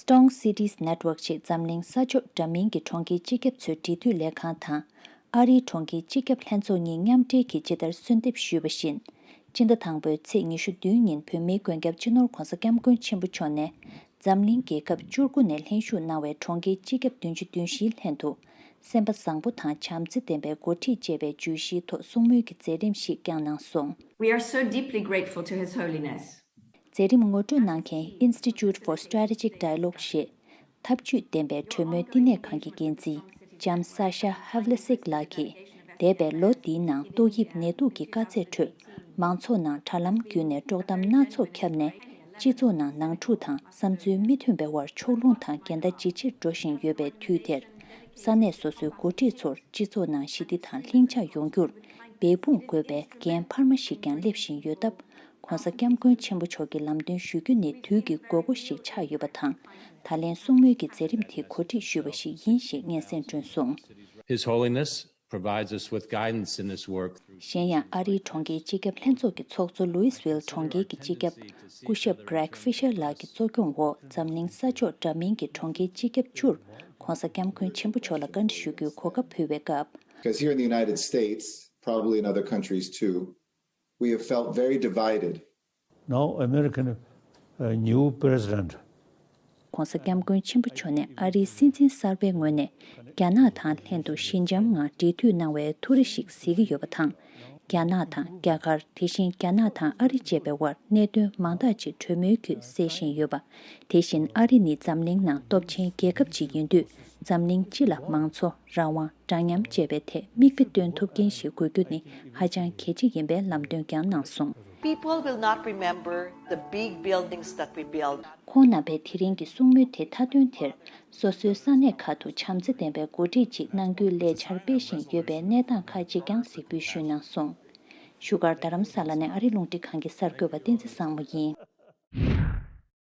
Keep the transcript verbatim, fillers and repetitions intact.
Strong Cities Network ཞེས་འཛམ་གླིང་ས་ཕྱོགས་འདྲ་མིན་གྱི་གྲོང་ཁྱེར་སྤྱི་ཁྱབ་ཚོའི་འབྲེལ་མཐུད་ལས་ཁང་དང་། ཨ་རིའི་གྲོང་ཁྱེར་སྤྱི་ཁྱབ་ལྷན་ཚོགས་གཉིས་མཉམ་འབྲེལ་གྱིས་ཇི་ལྟར་གསོལ་འདེབས་ཞུས་པ་བཞིན། སྤྱི་ཟླ་དང་པོའི་ཚེས་ཉི་ཤུ་བདུན་ཉིན་བོད་མིའི་མགོན་སྐྱབས་སྤྱི་ནོར་༧གོང་ས་༧སྐྱབས་མགོན་ཆེན་པོ་མཆོག་ནས། འཛམ་གླིང་རྒྱལ་ཁབ་བཅུ་དགུ་ནས་ལྷན་ཞུགས་གནང་བའི་གྲོང་ཁྱེར་སྤྱི་ཁྱབ་བདུན་ཅུ་དོན་བཞིའི་ལྷན་དུ། སེམས་པ་བཟང་པོ་དང་བྱམས་བརྩེ་ལྡན་པའི་འགོ་ཁྲིད་ཅེས་པའི་བརྗོད་གཞིའི་ཐོག་གསུང་མོལ་གྱི་མཛད་རིམ་ཞིག་བསྐྱངས་གནང་སོང་། We are so deeply grateful to His Holiness. མཛད་རིམ་ངོ་སྤྲོད་གནང་མཁན་Institute for Strategic Dialogue ཞེས་འཐབ་ཇུས་ལྡན་པའི་གྲོས་མོལ་བསྟི་གནས་ཁང་གི་འགན་འཛིན་ལྕམ་Sasha Havlicek ལགས་ཀྱིས། འདས་པའི་ལོ་འདིའི་ནང་ཏོག་དབྱིབས་ནད་དུག་གི་དཀའ་ཚེགས་ཁྲོད། མང་ཚོགས་ནང་དྲ་ལམ་བརྒྱུད་ནས་དཀྲོག་གཏམ་སྣ་ཚོགས་ཁྱབ་ནས། སྤྱི་ཚོགས་ནང་ནང་འཁྲུག་དང་བསམ་ཚུལ་མི་མཐུན་པའི་དབར་ཕྱོགས་ལྷུང་དང་འགལ་ཟླ་ཇེ་ཆེར་འགྲོ་བཞིན་ཡོད་པའི་དུས་དེར། ས་གནས་སོ་སོའི་འགོ་ཁྲིད་ཚོར་སྤྱི་ཚོགས་ནང་ཞི་བདེ་དང་ལྷིང་འཇགས་ཡོང་རྒྱུར་འབད་འབུངས་དགོས་པའི་འགན་འཕར་མ་ཞིག་ཀྱང་སླེབས་བཞིན་ཡོད་སྟབས། ྋགོང་ས་ྋསྐྱབས་མགོན་ཆེན་པོ་མཆོག་གི་ལམ་སྟོན་ཞུ་རྒྱུ་ནི་དུས་ཀྱི་དགོས་མཁོ་ཞིག་ཆགས་ཡོད་པ་དང་། ད་ལན་གསུང་མོལ་གྱི་མཛད་རིམ་དེ་གོ་སྒྲིག་ཞུས་པ་ཞིག་ཡིན་ཞེས་སྙན་སེང་བསྐྲུན་སོང་། His Holiness provides us with guidance in this work. གཞན་ཡང་ཨ་རིའི་གྲོང་ཁྱེར་སྤྱི་ཁྱབ་ལྷན་ཚོགས་ཀྱི་ཚོགས་གཙོ་Louisville གྲོང་ཁྱེར་གྱི་སྤྱི་ཁྱབ་སྐུ་ཞབས་Greg Fisher ལགས་ཀྱི་གཙོ་སྐྱོང་འོག་འཛམ་གླིང་ས་ཕྱོགས་འདྲ་མིན་གྱི་གྲོང་ཁྱེར་སྤྱི་ཁྱབ་བཅུར་ྋགོང་ས་ྋསྐྱབས་མགོན་ཆེན་པོ་མཆོག་ལ་བཀའ་འདྲི་ཞུ་རྒྱུའི་གོ་སྐབས་ཕུལ་བའི་སྐབས། Because here in the United States, probably in other countries too, we have felt very divided. Now American, uh, new president. ྋགོང་ས་ྋསྐྱབས་མགོན་ཆེན་པོ་མཆོག་ནས་ཨ་རིའི་སྲིད་འཛིན་གསར་པའི་ངོས་ནས་རྒྱ་ནག་དང་ལྷན་དུ་ཞི་འཇམ་ངང་འབྲེལ་མཐུད་གནང་བའི་ཐུགས་རེ་ཞིག་གཟིགས་ཀྱི་ཡོད་པ་དང་། རྒྱ་ནག་དང་རྒྱ་གར། དེ་བཞིན་རྒྱ་ནག་དང་ཨ་རི་བཅས་པའི་དབར་གནད་དོན་མང་དག་ཅིག་གྲོས་མོལ་བརྒྱུད་སེལ་བཞིན་ཡོད་པ། དེ་བཞིན་ཨ་རི་ནི་འཛམ་གླིང་ནང་སྟོབས་ཆེན་རྒྱལ་ཁབ་ཅིག་ཡིན་དུས། འཛམ་གླིང་སྤྱི་ལ་མང་གཙོ། རང་དབང་། འདྲ་མཉམ་བཅས་པའི་ཐད་མིག་དཔེ་སྟོན་ཐུབ་མཁན་ཞིག་དགོས་རྒྱུ་ནི་ཧ་ཅང་གལ་ཆེ་ཡིན་པའི་ལམ་སྟོན་ཀྱང་གནང་སོང་། People will not remember the big buildings that we built. ཁོང་རྣམ་པས་དེ་རིང་གི་གསུང་མོལ་དེ་མཐའ་དོན་དེར། སོ་སོའི་ས་གནས་ཁག་ཏུ་བྱམས་བརྩེ་ལྡན་པའི་འགོ་ཁྲིད་ཅིག་གནང་རྒྱུའི་ལས་འཆར་སྤེལ་བཞིན་ཡོད་པའི་གནས་སྟངས་ཁག་ཅིག་ཀྱང་གཟིགས་འབུལ་ཞུས་གནང་སོང་། བཞུགས་སྒར་རྡ་རམ་ས་ལ་ནས་ཨ་རི་རླུང་འཕྲིན་ཁང་གི་གསར་འགོད་པ་བསྟན་འཛིན་བཟང་མོ་ཡིན།